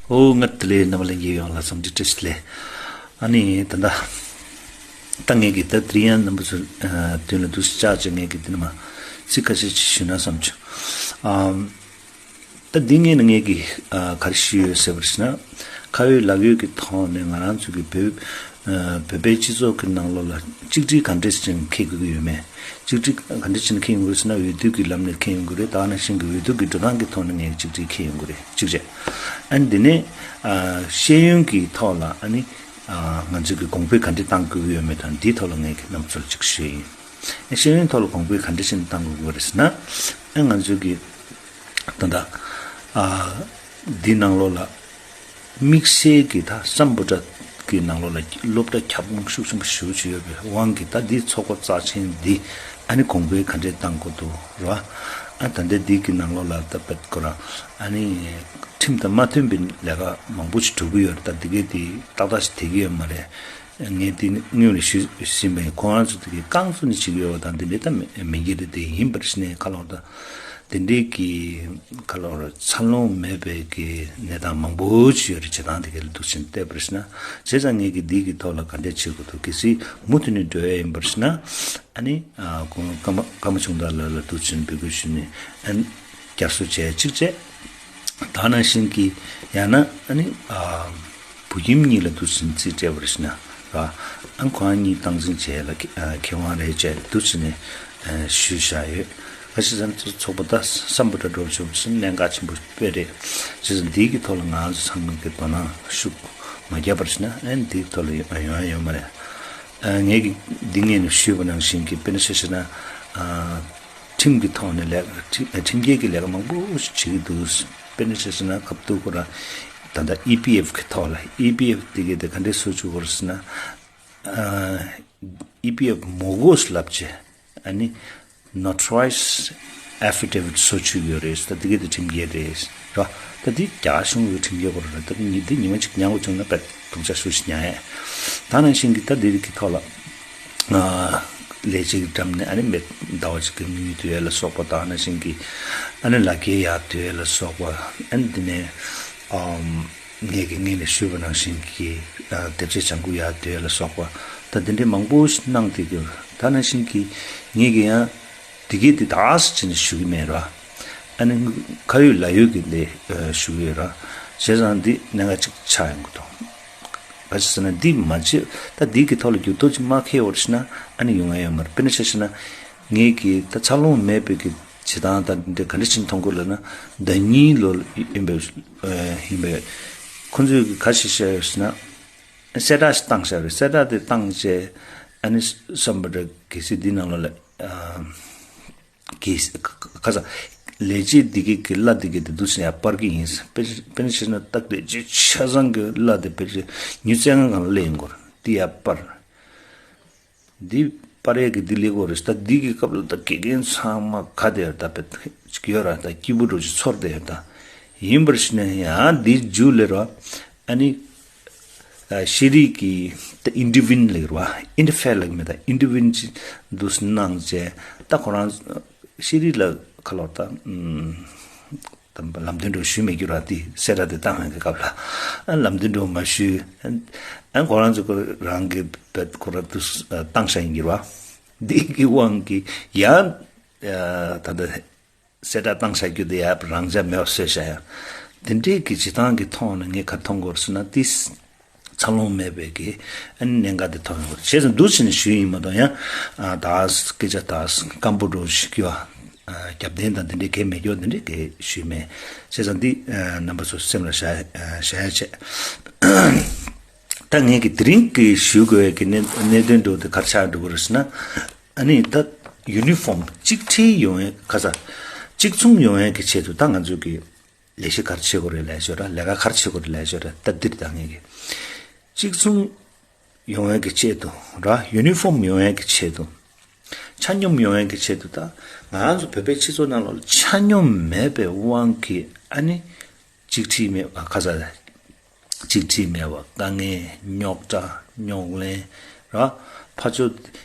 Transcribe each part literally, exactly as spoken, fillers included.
ཨོ། ང་དེ་ལས་རྣམ་པ་ལྷན་རྒྱས་ཡོངས་ལ་འཚམས་འདྲི་བཀྲ་ཤིས་བདེ་ལེགས། ཨ་ནི་ད་ལྟ་ད་ངས་ཀྱི་ད་དེ་རིང་ཡང་རྣམ་པ་ཚོ་མདུན་ལ་འདུག་སེ་བཅར་བྱས། ངས་ཀྱི་འདི་ནས་མར་ཚིག་ཁ་ཤས་ཅིག་ཞུས་ན་བསམ་བྱུང་། ཨམ། ད་འདི་ངས་ནི་ངས་ཀྱི་ཨ་ག་རེ་ཞུས་ཡོད་ཟེར་བ་ཞིག་ན། ཁ་ཡོད་ལག་ཡོད་ཀྱི་ཐོག་ནས་ང་རང་ཚོ་གི་བོད་ཨ་བོད་པའི་སྤྱི་ཚོགས་ཀྱི་ནང་ལོགས་ལ་གཅིག་སྒྲིལ་ག་འདྲས་ཅིག་འཁྱེར་དགོས་ཀྱི་ཡོད་མེད། གཅིག་སྒྲིལ་ག་འདྲས་ཅིག་འཁྱེར་ཡོང་གི་རེད་ཟེར་ན། འོས་བསྡུ་གི་ལམ་ནས་འཁྱེར་ཡོང་གི་རེད། ད་ག་ནང་བཞིན་གྱི་འོས་བསྡུ་གི་འགྲོ་སྟངས་ཀྱི་ཐོག་ནས་ངས་གཅིག་སྒྲིལ་འཁྱེར་ཡོང་གི་རེད། གཅིག་བྱས། ཨ་ནི་འདི་ནས་ཨ་ཤེས་ཡོན་གྱི་ཐོག་ལ་ཨ་ནི་ཨ་ང་ཚོས་ཀྱི་གོང་འཕེལ་ག་འདྲས་གཏང་དགོས་ཀྱི་ཡོད་མེད་དང་། འདིའི་ཐོག་ལ་ངས་ཀྱི་རྣམ་ཚོར་ཅིག་ཞུས་ཡིན། ཨ་ཤེས་ཡོན་ཐོག་ལ་གོང་འཕེལ་ག་འདྲས་ཅིག་གཏང་དགོས་ཀྱི་རེད་ཟེར་ན། ཨ་ང་ཚོས་ཀྱི་ད་ལྟ་ཨ་འདི་ནང་ལོགས་ལ་དམིགས་བསལ་གྱི་ད་སམ་བྷོ་ཊ་གི་ནང་ལོགས་ལ་སློབ་གྲྭ་ཁྱབ་ཁོངས་ཤུགས་ཆེན་པོ་ཞེ་པོ་ཅིག་ཡོད་པའི་དབང་གིས། ད་འདི་ཚོགས་པ་རྩ་ཆེན་འདི་ཨ་ནི་གོང་འཕེལ་ག་འདྲས་གཏང་དགོས་འདུག་ར། ཨ་ད་ལྟ་འདི་གི་ནང་ལོགས་ལ་ད་དཔེ་ཁོ་རང་ཨ་ནི་ཁྲིམས་དང་མ་མཐུན་པའི་ལས་ཀ་མང་པོ་ཞིག་འགྲོ་གི་ཡོད་རེད། ད་འདི་གའི་དེ་ཏག་ཏག་ཞིག་བསྡད་ཀྱི་ཡོད་མ་རེད། ངས་དེ་སྔོན་ལ་ཞུས་ཟིན་པ་ཡིན། ཁོ་རང་ཚོ་དེ་གའི་རྐང་བཙུགས་ནས་བྱེད་ཀྱི་ཡོད་པ་དང་། དེ་འདྲའི་ད་མི་མི་འགྱུར་རེད། དེ་ཡིན་པར་ཤེས་ནས་ཁ་ལོ་ད། དེ་འདྲའི་གི་ཁ་ལོ་ར་འཚར་ལོངས་མེད་པའི་གི་གནས་སྟངས་མང་པོ་ཅིག་ཡོད་རེད། བྱེད་སྟངས་དེ་ག་ལ་འདུག་ཕྱིན་བལྟས་པར་ཞིག་ན། བྱས་ཙང་ངས་གི་འདི་གི་ཐོག་ལ་ག་འདྲས་བྱེད་དགོས་འདུག་གལ་སྲིད་མུ་མཐུད་ནས་འགྲོ་ཡ་ཡིན་པར་ཞིག་ན། ཨ་ནི་ཨ་ཁོང་ཀརྨ་ཀརྨ་ཆུང་བདག་ལགས་ལ་འདུག་ཕྱིན་འབོད་སྐུལ་ཞུས་ནས། ཨ་ནི་བསྐྱར་གསོ་བྱས། གཅིག་བྱས། ད་ནང་བཞིན་གྱི་ཡང་ན་ཨ་ནི་ཨ་བུ་ཁྱིམ་གཉིས་ལ་འདུག་ཕྱིན་རྩིས་སྤྲད་པར་ཞིག་ན་ར། ཨ་ཁོང་གཉིས་སྟངས་འཛིན་བྱས་ལ་ཁེ་ཨ་ཁེ་དབང་རེད་ཅེས་འདུག་ཕྱིན་ནས་ཨ་ཞུས་བཞག་ཡོད། ཁ་ཤས་ཙམ་ཚོགས་པ་ད་སམ་བྷོ་ཊ་འགྲོ་བཅུག་ཕྱིན་གནད་འགག་ཆེན་པོ་དཔེ་རེད། བྱས་ཙང་འདིའི་གི་ཐོག་ལ་ང་ཚོ་ཚང་མ་གི་དོ་སྣང་ཤུགས་མ་བརྒྱབ་པར་ཞིག་ན། ཨ་ནི་འདིའི་ཐོག་ལ་ཡོང་ཡ་ཡོད་མ་རེད། ཨ་ངས་གི་འདི་ངས་ནས་ཞུས་པ་ནང་བཞིན་གྱི། དཔེར་ན་ཆ་བཞག་ན་ཨ་ཁྲིམས་ཀྱི་ཐོག་ནས་ལས་ཁྲིམས་ཁྲིམས་འགལ་གྱི་ལས་ཀ་མང་པོ་ཞིག་བྱེད་ཀྱི་འདུག་དཔེར་ན་ཆ་བཞག་ན་སྐབས་ཐོག་ཁོ་རང་ད་ལྟ་ཨི་པི་ཨེཕ་གི་ཐོག་ལ། ཨི་པི་ཨེཕ་དེ་གའི་དེ་ག་འདྲས་བཟོ་བཅུག་པ་རེད་ཟེར་ན། ཨ་ཨི་པི་ཨེཕ་མོ་གོས་ལབ་བྱས། ཨ་ནི་notarized affidavit བཟོ་བཅུག་ཡོད་རེད། ད་དེ་གའི་དེ་ཁྲིམས་འགལ་རེད་ར། ད་འདི་རྒྱ་གཞུང་གི་ཁྲིམས་འགལ་པོ་རེད། ད་འདི་ཉི་འདི་ཉི་མ་གཅིག་ཉར་དགོས་བྱུང་ན་དཔེ་སྡུག་ཅག་ཤོས་ཤིག་ཉར་ཡས། ད་ནང་བཞིན་གྱི་ད་འདི་རིགས་ཀྱི་ཐོག་ལ་ཨ་ལས་བྱེད་ཀྱི་འགྲམ་ནས་ཨ་ནི་མི་ཟླ་བ་གཅིག་གི་དངུལ་བསྡུ་ཡས་ལ་སོགས་པ། ད་ནང་བཞིན་གྱི་ཨ་ནི་ལག་འཁྱེར་ཡར་བསྡུ་ཡས་ལ་སོགས་པ། ཨ་ནི་འདི་ནས་ཨམ་ངས་ཀྱི་སྔོན་ནས་ཞུས་པ་ནང་བཞིན་གྱི་ཨ་དེབ་ཆས་ལྗང་ཁུ་ཡར་བསྡུ་ཡས་ལ་སོགས་པ། ད་འདི་འདྲའི་མང་པོ་ཞིག་གནང་བསྡད་ཀྱི་ཡོད། ད་ནང་བཞིན་གྱི་ངས་ཀྱི་ཡང་འདི་གའི་འདི་དག་ཅིག་ནས་ཞུ་གི་མེད་ར། ཨ་ནི་ཁ་ཡོད་ལག་ཡོད་ཀྱི་ལས་ཨ་ཞུ་གི་ཡོད་ར། བྱས་ཙང་འདི་གནད་འགག་ཅིག་ཆགས་ཡོང་གི་འདུག་ག་ཅི་ཟེར་ན་འདི་མ་བྱེད། ད་འདི་གི་ཐོག་ལ་འགྱུར་ལྡོག་ཅིག་མ་འཁེལ་བར་ཞིག་ན་ཨ་ནི་ཡོང་ཡ་ཡོད་མ་རེད། དཔེར་ན་ཆ་བཞག་ན་ངས་ཀྱི་ད་འཚར་ལོངས་མེད་པའི་གི་བྱེད་སྟངས་དང་འདི་ག་འདྲ་ཞིག་མཐོང་གི་ཡོད་ལབ་ན། ཟླ་ཉིན་ལོ་ཡིན་པའི་ཨ་ཡིན་པའི་ཁོང་ཚོས་གི་ག་ཞིག་བཤད་ཡོད་ཟེར་ན། གསལ་བསྒྲགས་ཤིག་བཏང་བཞག་རེད། གསལ་བསྒྲགས་དེ་བཏང་བྱས་ཨ་ནི་སམ་བྷོ་ཊ་གལ་སྲིད་འདི་ནང་ལོགས་ལ་ཨ་གལ་སྲིད་ཁ་ཁ་ས་ལས་བྱེད་འདི་གའི་གི་གླ་འདི་གའི་དེ་འདུག་ཟེར་ཡ་སྤར་གི་ཡིན། དཔེ་དཔེར་ན་བཤད་ན་ད་ལས་བྱེད་ཆ་ཚང་གི་གླ་དེ་དཔེར་ན་ཉིན་བཙན་ཁང་གང་ལ་སླེབས་ཡོང་གི་རེད། དེ་ཡ་སྤར། འདི་པར་ཡས་ཀྱི་འདི་ལེགས་པོ་རེད། ད་འདི་གི་སྐབས་ལ་ད་དགེ་རྒན་ཚང་མ་ག་དེ་ཡོད་ད་བེད་ཅིག་ཡོད་ར། ད་སྐྱིད་པོ་འགྲོ་ཅིག་ཚོར་དེ་ཡོད་ད། ཡིན་པར་ཞིག་ན་ཡང་འདི་མཇུག་ལས་ར། ཨ་ནི་ཨ་ཤེས་རིག་གི་ད་ཨིན་ཊར་ཝིན་ལེགས་ར། ཨིན་ཊར་ཕེར་ལེགས་མེད་ད། ཨིན་ཊར་ཝིན་ཅིག་འདུག་སེ་གནང་བྱས། ད་ཁོ་རང་ཤེས་རིག་ལ་ཁ་ལོ་ད་ཨུམ། དམ་པ་ལམ་སྟོན་འགྲོ་ཞུས་མེད་རྒྱུ་ར། དེ་གསལ་བསྒྲགས་དེ་བཏང་ཡོང་གི་སྐབས་ལ་ཨ་ལམ་སྟོན་འགྲོ་མ་ཞུས། ཨ་ཁོ་རང་ཚོ་ཁོ་རང་གི་བེད་ཁོ་ར་དུ་བཏང་བཞག་ཡིན་གྱི་ར། འདི་གི་དབང་གིས་ཡང་ད་ལྟ་གསལ་བསྒྲགས་བཏང་བཞག་རྒྱུ་དེ་ཡང་རང་འཇགས་མེད་པ་བཟོས་བཞག་ཡ། དེ་འདྲའི་གི་བྱེད་སྟངས་ཀྱི་ཐོག་ནས་ངས་ག་མཐོང་གི་ཡོད་ཟེར་ན། ཏིས་འཚར་ལོངས་མེད་པའི་གི་ཨ་ནི་གནད་འགག་དེ་མཐོང་ཡོང་གི་རེད། བྱས་ཙང་འདུག་བྱས་ནས་ཞུས་ཡིན་མ་གཏོགས། ཡང་ཨ་ད་སྐད་ཆ་ད་སྐམ་པོ་འགྲོ་ཞིག་གི་བ་ཨ་རྒྱབ་རྟེན་དང་དེ་འདྲའི་གས་མེད་རྒྱུ་དེ་འདྲའི་གས་ཞུས་མེད། བྱས་ཙང་འདི་ཨ་རྣམ་པ་ཚོ་སེམས་ལ་བཞག་ཨ་བཞག་ཡ་བྱས། ད་ངས་གི་དེ་རིང་གི་ཞུ་དགོས་ཀྱི་གནད་གནད་དོན་འགྲོ་དེ་ག་རེ་ཆགས་འགྲོ་གི་རེད་ཟེར་ན། ཨ་ནི་ད་ཡུ་ནི་ཕོམ་གཅིག་སྒྲིལ་ཡོང་ཡ་ག་ས་གཅིག་མཚུངས་ཡོང་ཡ་གི་ཆེད་དུ་ད་ང་ཚོ་གི་ལས་གཞི་ག་རེ་བྱེད་དགོས་རེད་ལབ་ཡ་ཅིག་ཡོད་ར། ལས་ཀ་ག་རེ་བྱེད་དགོས་རེད་ལབ་ཡ་ཅིག་ཡོད་ར། ད་འདིར་ད་ངས་གི་གཅིག་མཚུངས་ཡོང་ཡ་གི་ཆེད་དུ་ར། ཡུ་ནི་ཕོམ་ཡོང་ཡ་གི་ཆེད་དུ། ཆ་སྙོམས་ཡོང་ཡ་གི་ཆེད་དུ། ད་ང་རང་ཚོ་བོད་པའི་སྤྱི་ཚོགས་ནང་ལོགས་ལ་ཆ་སྙོམས་མེད་པའི་དབང་གིས་ཨ་ནི་གཅིག་སྒྲིལ་མེད་པ་ག་ས་རེད། གཅིག་སྒྲིལ་མེད་པ། དཀའ་ངལ། རྙོག་དྲ། རྙོག་གླེང་ར། ཕར་ཕྱོགས་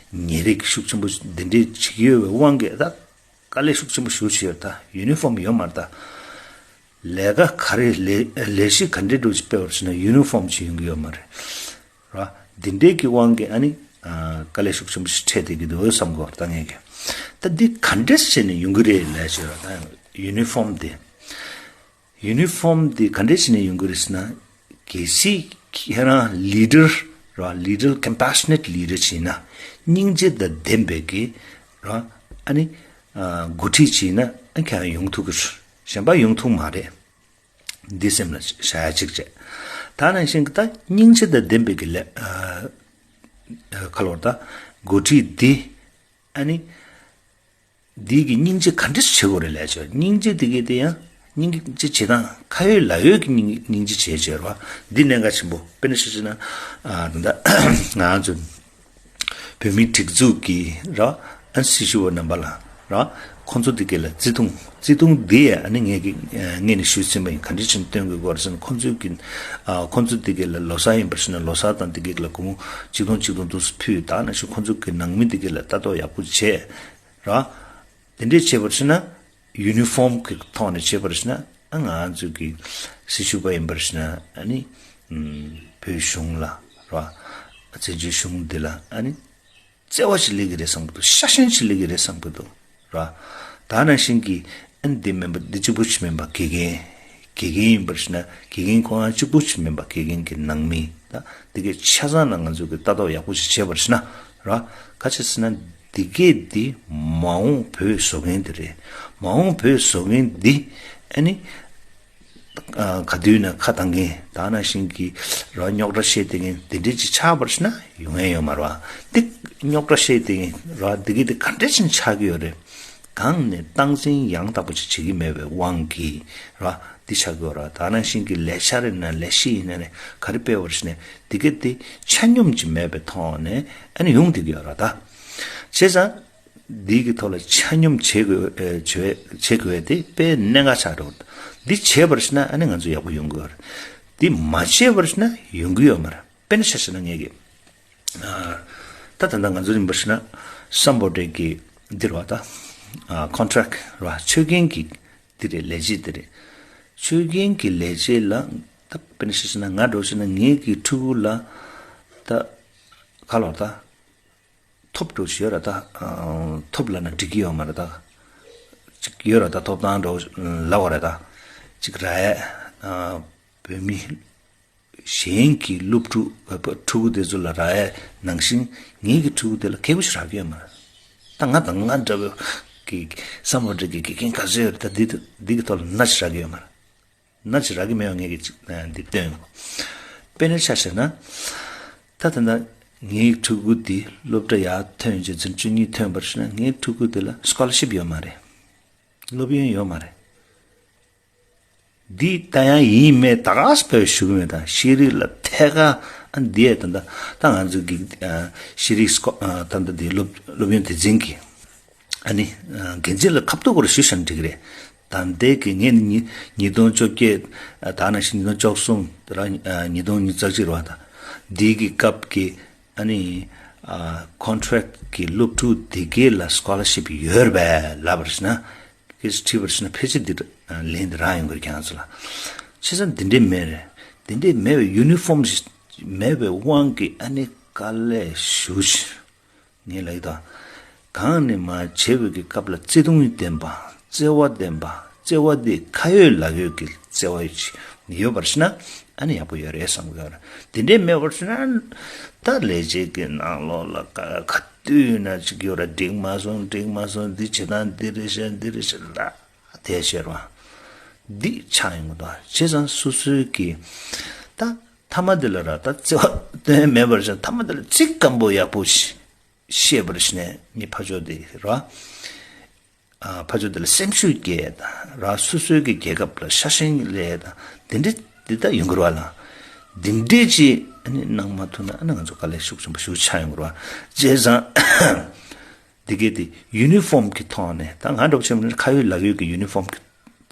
ཉེ་རིགས་ཤུགས་ཆེན་པོ་འདི་འདྲའི་བྱེད་ཀྱི་ཡོད་པའི་དབང་གིས་ད་དཀའ་ལས་ཤུགས་ཆེན་པོ་ཞེ་པོ་ཅིག་ཡོད་རེད། ད་ཡུ་ནི་ཕོམ་ཡོད་མ་རེད། ད་ ལས་ཀ་ག་རེ་ལས་ལས་གཞི་ག་འདྲའི་འགྲོ་ཅིག་སྤེལ་བར་བྱས་ན་ཡུ་ནི་ཕོམ་ཅིག་ཡོང་གི་ཡོད་མ་རེད། ར། འདི་འདྲའི་གི་དབང་གིས་ཨ་ནི། ཨ། དཀའ་ལས་ཤུགས་ཆེན་པོ་ཞིག་འཕྲད་བསྡད་ཀྱི་འདུག་བསམ་གྱི་ཡོད་རེད་ད་ངས་ཀྱི། ད་འདི་ག་འདྲས་བྱས་ནས་ཡོང་གི་རེད་ལབ་བྱས་ར་ད་ཡུ་ནི་ཕོམ་དེ། ཡུ་ནི་ཕོམ་དེ་ག་འདྲས་བྱས་ནས་ཡོང་གི་རེད་ཟེར་ན། གལ་སྲིད་ཁྱེད་རང་ལི་ཌར་ར། ལི་ཌར་ཀམ་པེ་ཤ་ནེཊ་ལི་ཌར་བྱས་ན། སྙིང་རྗེ་དང་ལྡན་པའི་གི་ར། ཨ་ནི། ཨ། འགོ་ཁྲིད་བྱས་ན་ཨ་ཁྱེད་རང་ཡོང་ཐུབ་ཀྱི་རེད། གཞན་པ་ཡོང་ཐུབ་མ་རེད། འདི་སེམས་ལ་བཞག་ཡ་གཅིག་བྱས། ད་ནང་བཞིན་གྱི་ད་སྙིང་རྗེ་དང་ལྡན་པའི་གི་ལས། ཨ། ཨ། ཁ་ལོར་ད་འགོ་ཁྲིད་འདི་ཨ་ནི། འདི་གི་སྙིང་རྗེ་ག་འདྲས་བྱེད་དགོས་རེད་ལབ་བྱས། སྙིང་རྗེ་འདི་གི་དེ་ཡང་སྙིང་རྗེ་བྱེད་སྟངས་ཁ་ཡོད་ལག་ཡོད་ཀྱི་སྙིང་སྙིང་རྗེ་བྱེད་བྱས་ར། འདི་གནད་འགག་ཆེན་པོ། དཔེར་ན་ཆ་བཞག་ན། ཨ། ད་ལྟ་ང་ཚོ་བོད་མིའི་སྒྲིག་འཛུགས་ཀྱི་ར། ཨ། སྲི་ཞུ་བ་རྣམ་པ་ལ་ར། ཁོང་ཚོ་འདི་གས་ལ་བརྩི་མཐོང་བརྩི་མཐོང་འདི་ཡང་ཨ་ནི་ངས་ཀྱི་ངས་ནས་ཞུས་ཟིན་པ་ཡིན། ག་འདྲ་ཞིག་སྟོན་དགོས་སྐོར་ཟེར་ན། ཁོང་ཚོའི་གི། ཨ། ཁོང་ཚོ་འདི་གས་ལ་ལོ་གསར་ཡིན་པར་བྱས་ན་ལོ་གསར་དང་འདི་གས་ལ་སྒོར་མོ་གཅིག་སྟོང་གཅིག་སྟོང་འདུག་སེ་ཕུལ། ད་ནང་བཞིན་ཁོང་ཚོ་གི་ནང་མི་འདི་གས་ལ་ལྟ་རྟོག་ཡག་པོ་བྱས་ར། དེ་འདྲས་བྱས་པར་བྱས་ན། ཡུ་ནི་ཕོམ་གྱི་ཐོག་ནས་བྱས་པར་བྱས་ན། ཨ། ང་ཚོ་གི་སྲི་ཞུ་བ་ཡིན་པར་བྱས་ན་ཨ་ནི། ཨམ། བོད་གཞུང་ལ་ར། བཙན་བྱོལ་གཞུང་འདི་ལ་ཨ་ནི། བརྩེ་བ་ཞིག་སླེབས་ཀྱི་རེད་བསམ་གྱི་འདུག་ཤ་ཞེན་ཞིག་སླེབས་ཀྱི་རེད་བསམ་གྱི་འདུག་ར། ད་ནང་བཞིན་གྱི་ཨ་ནི་འདི་མིན་པ་འདི་གཅིག་པུ་ཞིག་མིན་པ། དགེ་རྒན་དགེ་རྒན་ཡིན་པར་བྱས་ན་དགེ་རྒན་ཁོ་རང་གཅིག་པུ་ཞིག་མིན་པ། དགེ་རྒན་གྱི་ནང་མི་ད་འདི་གས་ཆ་ཚང་ལ་ང་ཚོ་གི་ལྟ་རྟོག་ཡག་པོ་ཞིག་བྱས་པར་བྱས་ན་ར། ག་ཅི་ཟེར་ན་འདི་གས་འདི་མ་འོངས་བོད་བཟོ་མཁན་འདི་རེད། མ་འོངས་བོད་བཟོ་མཁན་འདི་ཨ་ནི། ཨ། ག་དུས་ན་ཁ་བཏང་མཁན། ད་ནང་བཞིན་གྱི་ར་རྙོག་དྲ་བཤད་བསྡད་མཁན་དེ་འདྲས་ཅིག་ཆགས་པར་བྱས་ན་ཡོང་ཡས་ཡོད་མ་རེད་བ། འདི་རྙོག་དྲ་བཤད་བསྡད་མཁན་ར་འདི་གི་དེ་ག་འདྲས་ཅིག་ཆགས་ཀྱི་ཡོད་རེད། གང་ནས་སྟངས་འཛིན་ཡང་དག་པོ་ཅིག་བྱེད་ཀྱི་མེད་པའི་དབང་གིས་ར་འདི་ཆགས་ཀྱི་ཡོད་རེད། ད་ནང་བཞིན་གྱི་ལས་འཆར་ཡིན་ན་ལས་གཞི་ཡིན་ན་ནས་ག་རེ་སྤེལ་བར་བྱས་ནས་འདི་གི་དེ་ཆ་སྙོམས་ཅིག་མེད་པའི་ཐོག་ནས་ཨ་ནི་ཡོང་བསྡད་ཀྱི་ཡོད་རེད་ད། བྱས་ཙང་། འདི་གི་ཐོག་ལ་ཆ་སྙོམས་བྱེད་དགོས། ཨེ། བྱེད་བྱེད་དགོས་དེ་དཔེ་གནད་འགག་ཆགས་འགྲོ། འདི་བྱས་པར་བྱས་ན་ཨ་ནི་ང་ཚོ་ཡག་པོ་ཡོང་གི་ཡོད་རེད། འདི་མ་བྱས་པར་བྱས་ན་ཡོང་གི་ཡོད་མ་རེད། དཔེར་ན་ཆ་བཞག་ན་ངས་ཀྱི། ཨ། ད་ད་ལྟ་ང་ཚོ་ཡིན་པར་བྱས་ན་སམ་བྷོ་ཊ་གི་འདི་རེད་བ་ད། ཨ། ཀོན་ཊེག་རེད་བ། ཆོད་གན་གྱི་འདི་རེད། ལས་བྱེད་འདི་རེད། ཆོད་གན་གྱི་ལས་བྱེད་ལ་ད་དཔེར་ན་ཆ་བཞག་ན་ང་འདྲ་བོ་བྱས་ན་ངའི་གི་ཕྲུ་གུ་ལ་ད་ག་ལབ་ད། ཐོབ་འགྲོ་ཞིག་ཡོད་ར་ད། ཨ། ཐོབ་ལབ་ན་འགྲིག་གི་ཡོད་མ་རེད་ད། ཅིག་ཡོད་ར་ད། ཐོབ་ཐང་འགྲོ་ལབ་པ་རེད་ད། ཅིག་རག་ཡས། ཨ། བོད་མི་གཞན་གྱི་སློབ་ཕྲུག་ཕྲུ་གུ་དེ་ཚོ་ལ་རག་ཡས་ནང་བཞིན་ངེད་ཀྱི་ཕྲུ་གུ་དེ་ལ་ཁེ་པོ་ཞིག་རག་གི་ཡོད་མ་རེད། ད་ང་དང་ང་འདྲ་བོ་གི་སམ་བྷོ་ཊ་གི་དགེ་རྒན་ག་ཚོད་ཡོད་རེད་ད། འདི་འདི་གི་ཐོག་ལ་སྣ་ཞིག་རག་གི་ཡོད་མ་རེད། སྣ་ཅིག་རག་གི་མེད་པ་ངས་ཀྱི་འདི་སྟོན། དཔེར་ན་ཆ་བཞག་ན། ད་ད་ལྟ་ངའི་ཕྲུ་གུ་འདི་སློབ་གྲྭ་ཡར་ཐོན་རྗེས་འཛིན་བཅུ་གཉིས་ཐོན་པར་བྱས་ན་ངའི་ཕྲུ་གུ་འདི་ལ་སི་ཀོ་ལར་ཤིབ་ཡོད་མ་རེད། སློབ་ཡོན་ཡོད་མ་རེད། འདི་ལྟ་ཡང་ཡིན་མེད་ད་ག་སེ་བས་ཞུ་གི་མེད་ད། ཤེས་རིག་ལ་ཐད་ཀར་ཨ་འདི་ད་ལྟ་ད་ང་ཚོ་གི་ཨ་ཤེས་རིག་སི་ཀོ་ཨ་ད་ལྟ་འདི་སློབ་སློབ་ཡོན་སྡེ་ཚན་གྱི། ཨ་ནི། ཨ། འགན་འཛིན་ལ་ཁ་ཐུག་སྐོར་ཞུས་བཞག་ན་འགྲིག་གི་རེད། ད་ལྟའི་གི་ངས་ནི་ཉིས་ཉིས་སྟོང་བཅོ་བརྒྱད། ཨ། ད་ནང་བཞིན་ཉིས་སྟོང་བཅུ་གསུམ་དེ་རང་། ཨ། ཉིས་སྟོང་ཉི་ཤུ་རྩ་གཅིག་རེད་བ་ད། འདི་གི་སྐབས་ཀྱི་ཨ་ནི། ཨ། ཀོན་ཊེག་གི་སློབ་ཕྲུག་དེ་གས་ལ་སི་ཀོ་ལར་ཤིབ་ཡོད་རེད་པས་ལབ་པར་བྱས་ན། སྐད་ཆ་དྲིས་པར་བྱས་ན་ཕལ་ཆེར་འདི་ལན་འདི་རག་ཡོང་གི་རེད་ཁྱེད་རང་ཚོ་ལ། བྱས་ཙང་འདི་འདྲས་མེད་རེད། འདི་འདྲས་མེད་པའི་ཡུ་ནི་ཕོམ་ཞིག་མེད་པའི་དབང་གིས་ཨ་ནི་དཀའ་ལས་ཞེ་པོ་ཅིག་ངས་ལབ་ཀྱི་འདུག་གང་ནས་མར་བྱེད་དགོས་ཀྱི་སྐབས་ལ་བརྩེ་དུང་ལྡན་པ། བརྩེ་བ་ལྡན་པ། བརྩེ་བ་འདི་ཁ་ཡོད་ལག་ཡོད་ཀྱི་བརྩེ་བ་ཡོད་ཅིག་ཡོད་པར་བྱས་ན་ཨ་ནི་ཡག་པོ་ཡོད་རེད་བསམ་གྱི་ཡོད་རེད། དེ་འདྲས་མེད་པར་བྱས་ན་ད་ལས་བྱེད་ཀྱི་ནང་ལོགས་ལ་ག་ག་དུས་ན་ཅིག་ཡོད་ར། འགྲིག་མ་སོང་། འགྲིག་མ་སོང་། འདི་བྱེད་སྟངས་འདི་རེད་ཤག་འདི་རེད་ཤག་ལ་དེ་བཤད་རོགས། འདི་ཆགས་ཡོང་གི་འདུག་བྱས་ཙང་སོ་སོའི་གི་ད་མཐའ་མ་འདི་ལ་ར་ད་བརྩེ་བ་དོན་མེད་པར་བྱས། མཐའ་མ་འདི་ལ་ཚིག་སྐམ་པོ་ཡག་པོ་ཞིག་བཤད་པར་བྱས་ནས་མི་ཕར་ཕྱོགས་དེ་ར། ཨ། ཕར་ཕྱོགས་དེ་ལ་སེམས་ཤུགས་སྐྱེད་དང་ར། སོ་སོའི་གི་རྒྱལ་ཁབ་ལ་ཤ་ཞེན་སླེབས་དང་དེ་འདྲས་དེ་ད་ཡོང་གི་རེད་བ་ལ། འདི་འདྲས་ཅིག་ཨ་ནི་གནང་མ་ཐུབ་ན་ཨ་ནི་ང་ཚོ་དཀའ་ལས་ཤུགས་ཆེན་པོ་ཞེ་པོ་ཆགས་ཡོང་གི་རེད་བ། བྱས་ཙང་འདི་གས་དེ་ཡུ་ནི་ཕོམ་གི་ཐོག་ནས། ད་ང་འདྲ་པོ་བྱས་ན་ཁ་ཡོད་ལག་ཡོད་ཀྱི་ཡུ་ནི་ཕོམ་གི་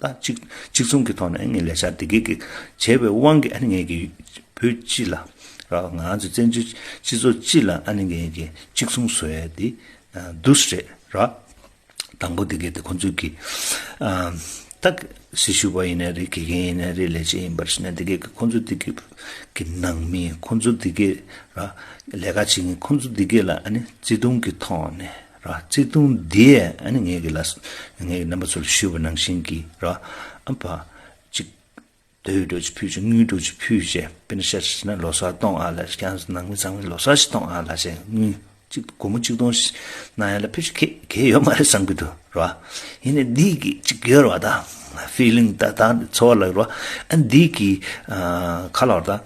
ད་གཅིག་གཅིག་མཚུངས་ཀྱི་ཐོག་ནས་ངས་ལས་འཆར་འདི་གས་ཀྱི་བྱས་པའི་དབང་གིས་ཨ་ནི་ངས་ཀྱི་བོད་སྤྱི་ལ་ར། ང་ཚོ་བཙན་བྱོལ་སྤྱི་ཚོགས་སྤྱི་ལ་ཨ་ནི་ངས་ཀྱི་གཅིག་མཚུངས་བཟོ་ཡ་དེ་འདུག་སེ་རེད་ར། དང་པོ་དེ་གས་དེ་ཁོང་ཚོས་ཀྱི། ཨ། ད་སྲི་ཞུ་བ་ཡིན་ན་རེད། དགེ་རྒན་ཡིན་ན་རེད། ལས་བྱེད་ཡིན་པར་ཞིག་ན་འདི་གས་ཀྱི་ཁོང་ཚོ་འདི་གས་ཀྱི་ནང་མི། ཁོང་ཚོ་འདི་གས་ར་ལས་ཀ་བྱེད་མཁན། ཁོང་ཚོ་འདི་གས་ལ་ཨ་ནི་བརྩེ་དུང་གི་ཐོག་ནས་ར། བརྩེ་དུང་འདི་ཨ་ནི་ངས་ཀྱི་ལ་ངས་ཀྱི་རྣམ་པ་ཚོར་ཞུས་པ་ནང་བཞིན་གྱི་ར། ཨ་ཕ་ཅིག་དོས་འགྲོ་ཅིག་ཕུལ་ཅིག་དངུལ་འགྲོ་ཅིག་ཕུལ་ཅིག་དཔེར་ན་ཆ་བཞག་ན་ལོ་གསར་གཏོང་ཨ་ལ་ཞིག་ཀྱང་ནང་མི་ཚང་མས་ལོ་གསར་ཞིག་གཏོང་ཨ་ལ་ཞིག་དངུལ་ཅིག་སྒོར་མོ་གཅིག་སྟོང་ཞིག་གནང་ཡ་ལ་ཕལ་ཆེར་གལ་གལ་ཡོད་མ་རེད་བསམ་གྱི་འདུག་ར། ཡིན་ནའི་འདི་གི་ཅིག་ཡོད་ར་བ། ད་ཕི་ལིང་ད་ད་ཚོར་བ་ལ་ར། ཨ་འདི་གི་ཨ་ཁ་ལོར་ད།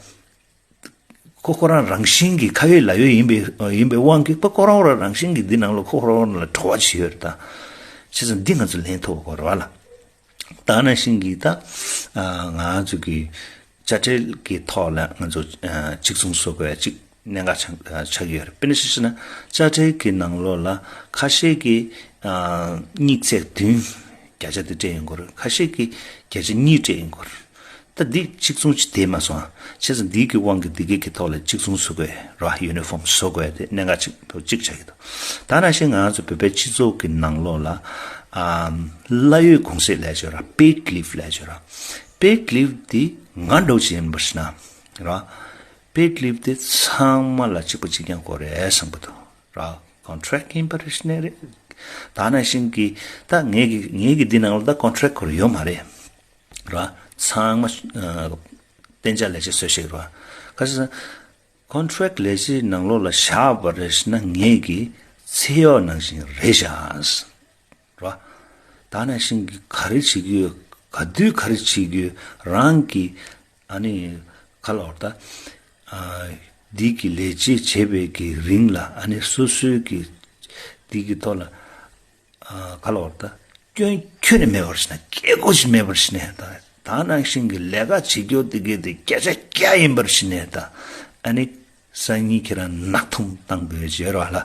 ཁོ་ཁོ་རང་རང་བཞིན་གྱིས་ཁ་ཡོད་ལག་ཡོད་ཡིན་པའི་ཡིན་པའི་དབང་གིས་ཁོ་ཁོ་རང་རང་རང་བཞིན་གྱིས་འདི་ནང་ལ་ཁོ་ཁོ་རང་ལ་བྲོ་བ་ཞིག་ཡོད་རེད་ད། བྱས་ཙང་འདི་ང་ཚོ་ལེན་ཐུབ་དགོས་རེད་བ་ལ། ད་ནང་བཞིན་གྱིས་ད་ང་ཚོ་གི་དཔྱ་ཁྲལ་གྱི་ཐོག་ལ་ང་ཚོ་གཅིག་མཚུངས་བཟོ་དགོས་ཡ་གཅིག་གནད་འགག་ཆགས་ཆགས་ཀྱི་ཡོད་རེད། དཔེར་ན་ཆ་བཞག་ན་དཔྱ་ཁྲལ་གྱི་ནང་ལོགས་ལ་ཁ་ཤས་ཀྱིས་གཉིས་ཚེག་བདུན་བརྒྱ་ཆ་དེ་སྤྲད་ཡོང་གི་རེད། ཁ་ཤས་ཀྱིས་བརྒྱ་ཆ་གཉིས་སྤྲད་ཡོང་གི་རེད། ད་འདི་གཅིག་མཚུངས་ཅིག་བསྡད་མ་སོང་ཨ། བྱས་ཙང་འདི་གི་དབང་གིས་འདི་གའི་གི་ཐོག་ལ་གཅིག་མཚུངས་བཟོ་དགོས་ར། ཡུ་ནི་ཕོམ་བཟོ་དགོས་དེ་གནད་འགག་ཅིག་ཅིག་ཆགས་ཀྱི་འདུག་ད་ནང་བཞིན་ང་ཚོ་བོད་པའི་སྤྱི་ཚོགས་ཀྱི་ནང་ལོགས་ལ་ཨ་གླ་ཡོད་གུང་སེང་ལབ་ཡ་ཅིག་ཡོད་ར། པེཌ་ལིབ་ལབ་ཡ་ཅིག་ཡོད་ར། པེཌ་ལིབ་འདི་ང་འདྲ་བོ་ཅིག་ཡིན་པར་ཤི་ན་ར། པེཌ་ལིབ་འདི་ཚང་མ་ལ་གཅིག་པ་གཅིག་རྐྱང་དགོས་རེད་བསམ་གྱི་འདུག་ར། ཀོན་ཊེག་ཡིན་པར་ཤི་ན་རེད། ད་ནང་བཞིན་གྱི་ད་ངེད་ཀྱི་ངེད་ཀྱི་འདི་ནང་ལ་ད་ཀོན་ཊེག་ཁོ་ར་ཡོད་མ་རེད། ར། ཚང་མ་ཨ་གཏན་འཇགས་ལས་བྱེད་བཟོས་ཤིག་ར། ག་ཟེར་ན། ཀོན་ཊེག་ལས་བྱེད་ནང་ལོགས་ལ་བཞག་པ་རེད་ཟེར་ན་ངེད་ཀྱི་ཚེ་གཡོག་ནང་བཞིན་རེད་ཤག་ར། ད་ནང་བཞིན་གྱི་ག་རེ་བྱེད་ཀྱི་ཡོད། ག་དུས་ག་རེ་བྱེད་ཀྱི་ཡོད། རང་གི་ཨ་ནི་ག་ལབ་དགོས་རེད་ད། ཨ་འདི་གི་ལས་བྱེད་བྱེད་པའི་གི་རིང་ལ་ཨ་ནི་སོ་སོའི་གི་འདི་གི་ཐོག་ལ། ཨ་ག་ལབ་དགོས་རེད་ད། སྐྱོན་ཁྱོན་ནས་མེད་པར་ཤི་ན། སྐྱེ་སྒོ་ཞིག་མེད་པར་ཤི་ན་ད། ད་ནང་བཞིན་གྱི་ལས་ཀ་བྱེད་རྒྱུ་དེ་གའི་དེ་བརྒྱ་ཆ་བརྒྱ་ཡིན་པར་ཤི་ན་ད། ཨ་ནི་སང་ཉིན་ཁྱེད་རང་ནག་ཐུམ་བཏང་དགོས་ཀྱི་ཡོད་རེད་བ་ལ།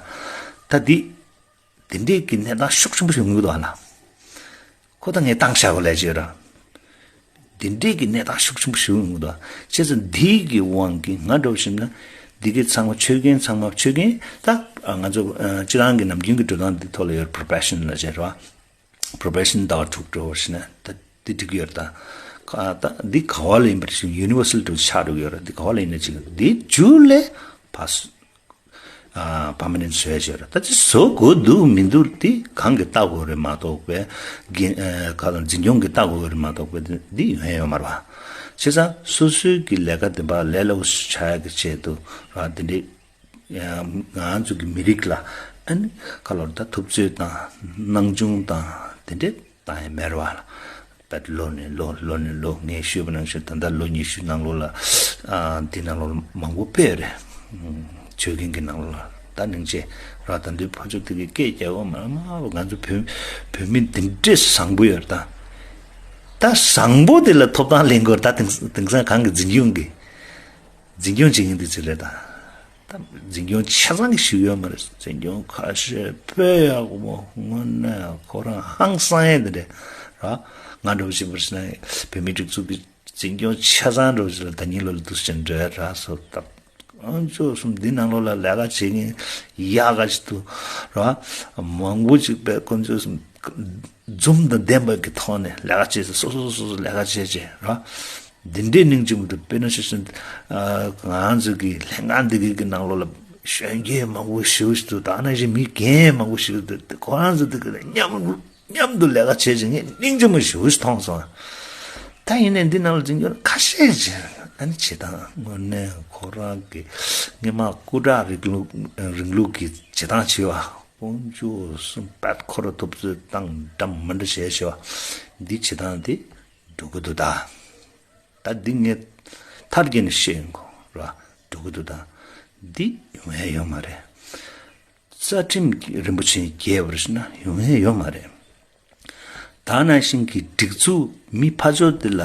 ད་འདི་དེ་འདྲའི་གི་གནས་སྟངས་ཤུགས་ཆེན་པོ་ཞིག་ཡོང་གི་འདུག་བ་ལ། ཁོ་ད་ངས་བཏང་བཞག་གོ་ལས་བྱེད་ར། དེ་འདྲའི་གི་གནས་སྟངས་ཤུགས་ཆེན་པོ་ཞིག་ཡོང་གི་འདུག་བ། བྱས་ཙང་འདིའི་གི་དབང་གིས་ང་འདྲ་བོ་ཞིག་ན་འདི་གི་ཚང་མ་ཆོས་རྒན་ཚང་མ་ཆོས་རྒན་ད་ང་ཚོ་སྤྱི་བཏང་གི་ནམ་རྒྱུན་གི་འགྲོ་སྟངས་འདི་ཐོག་ལ་ཡོད་པོ་རོ་ཕེ་ཤན་ལབ་བྱས་ར། པོ་རོ་ཕེ་ཤན་ཟླ་བ་དྲུག་འགྲོ་བ་ཞིག་ན་ད་འདི་འགྲིག་གི་ཡོད་རེད་ད། ད་འདི་ག་བ་ལ་ཡིན་པར་ཞིག་ཡུ་ནི་ཝར་སལ་འགྲོ་ཆགས་འགྲོ་གི་ཡོད་རེད། འདི་ག་བ་ལ་ཡིན་ན་ཅིག་འདི་མཇུག་ལས་ཕ་སུ། ཨ་པར་མ་ནེན་ཊི་བཟོ་ཡ་བྱས་ར། ད་ཅི་བཟོ་དགོས་འདུག་མི་འདུག་དེ་གང་གིས་ལྟ་དགོས་རེད་མ་གཏོགས་པས། རྒན་ཨ་ག་དང་འཛིན་སྐྱོང་གིས་ལྟ་དགོས་རེད་མ་གཏོགས་པས་འདི་ཡོང་ཡ་ཡོད་མ་རེད་བ། བྱས་ཙང་སོ་སོའི་གི་ལས་ཀ་དེ་འབའ་ལས་སླ་བོ་ཆགས་ཡ་གི་ཆེད་དུ་ར། དེ་འདྲའི་ང་ཚོ་གི་མི་རིགས་ལ་ཨ་ནི་ག་ལབ་དགོས་རེད་ད། ཐུབ་ཚོད་དང་སྣང་ཆུང་དང་དེ་འདྲའི་བཏང་ཡ་མེད་རེད་བ་ལ། ད་ལོ་ནས་ལོ་ལོ་ནས་ལོ། ངས་ཞུས་པ་ནང་བཞིན་ད་ལྟ་ལོ་ཉི་ཤུ་ནང་ལོགས་ལ་ཨ་འདི་ནང་ལོགས་ལ་མང་པོ་སྤེལ་རེད། ཆོས་རྒན་གྱི་ནང་ལོགས་ལ་ད་སྙིང་རྗེ་ར། ད་འདི་ཕ་ཆོས་དེ་གི་སྐད་རྒྱག་གོ་མ་མ་ང་ཚོ་བོད་བོད་མི་འདི་འདྲའི་བཟང་པོ་ཡོད་རེད་ད། ད་བཟང་པོ་དེ་ལ་ཐོབ་ཐང་ལེན་དགོས་རེད་ད། དེང་དེང་སང་གང་གི་འཛིན་སྐྱོང་གི་འཛིན་སྐྱོང་བྱེད་མཁན་དེ་ཚོ་རེད་ད། ད་འཛིན་སྐྱོང་ཆ་ཚང་གི་ཞུ་གི་ཡོད་མ་རེད། འཛིན་སྐྱོང་ཁ་ཤས་དཔེ་ཡག་པོ་དངོས་གནས་ཁོ་རང་ཧང་སང་ཡས་དེ་རེད་ར། ང་འདྲ་བོ་ཞིག་བར་ན་བོད་མིའི་སྒྲིག་འཛུགས་ཀྱི་འཛིན་སྐྱོང་ཆ་ཚང་འདྲ་བོ་ཞིག་ལ་ད་ཉིན་ལོ་ལ་འདུག་ཟེར་འགྲོ་ཡ་ར་སོ་ད། ཨང་ཅོ་གསུམ་འདི་ནང་ལོགས་ལ་ལས་ཀ་བྱེད་མཁན་ཡག་ག་ཞིག་འདུག་ར། མང་པོ་ཅིག་པས་དཀོན་མཆོག་གསུམ་འཛུམ་དང་ལྡན་པ་གི་ཐོག་ནས་ལས་ཀ་བྱེད་ས་སོ་སོ་སོ་སོ་ལས་ཀ་བྱེད་བྱེད་ར། འདི་འདྲའི་སྙིང་རྗེ་མོ་འདུག་དཔེར་ན་ཆ་བཞག་ན་ཨ་ང་ཚོ་གི་ལྷན་ཁང་འདི་གི་གི་ནང་ལོགས་ལ་གཞོན་སྐྱེས་མང་པོ་ཞེ་པོ་ཞིག་འདུག་ད་ནང་བཞིན་མི་རྒན་མང་པོ་ཞིག་འདུག་ཁོ་རང་ཚོ་འདི་གི་མཉམ་མཉམ་དུ་ལས་ཀ་བྱེད་བྱེད་ངས་སྙིང་རྗེ་མོ་ཞེ་པོ་ཞིག་མཐོང་སོང་། ད་ཡིན་ནའི་འདི་ནང་ལ་འཛིན་སྐྱོང་ཁ་ཤས་ཅིག་ཨ་ནི་བྱེད་སྟངས་དངོས་གནས་ཁོ་རང་གི་སྔོན་མ་སྐུ་དྲག་རིང་ལུགས་རིང་ལུགས་ཀྱི་བྱེད་སྟངས་བྱེད་པ། དཀོན་མཆོག་གསུམ་པད་ཁོ་ར་ཐུབ་ཚོད་བཏང་འདྲ་མི་འདྲ་བྱས་བྱས་པ་འདི་བྱེད་སྟངས་དེ་འགྲོ་གི་འདུག་ད། ད་འདི་ངས་མཐར་རྒྱན་ནས་བཤད་ཡོང་གོ་ར། འགྲོ་གི་འདུག་ད། འདི་ཡོང་ཡ་ཡོད་མ་རེད། རྩ་ཁྲིམས་རིན་པོ་ཆེ་རྒྱས་པར་ཞུ་ན་ཡོང་ཡ་ཡོད་མ་རེད། ད་ནང་བཞིན་གྱི་སྒྲིག་འཛུགས་མི་ཕར་ཕྱོགས་འདི་ལ་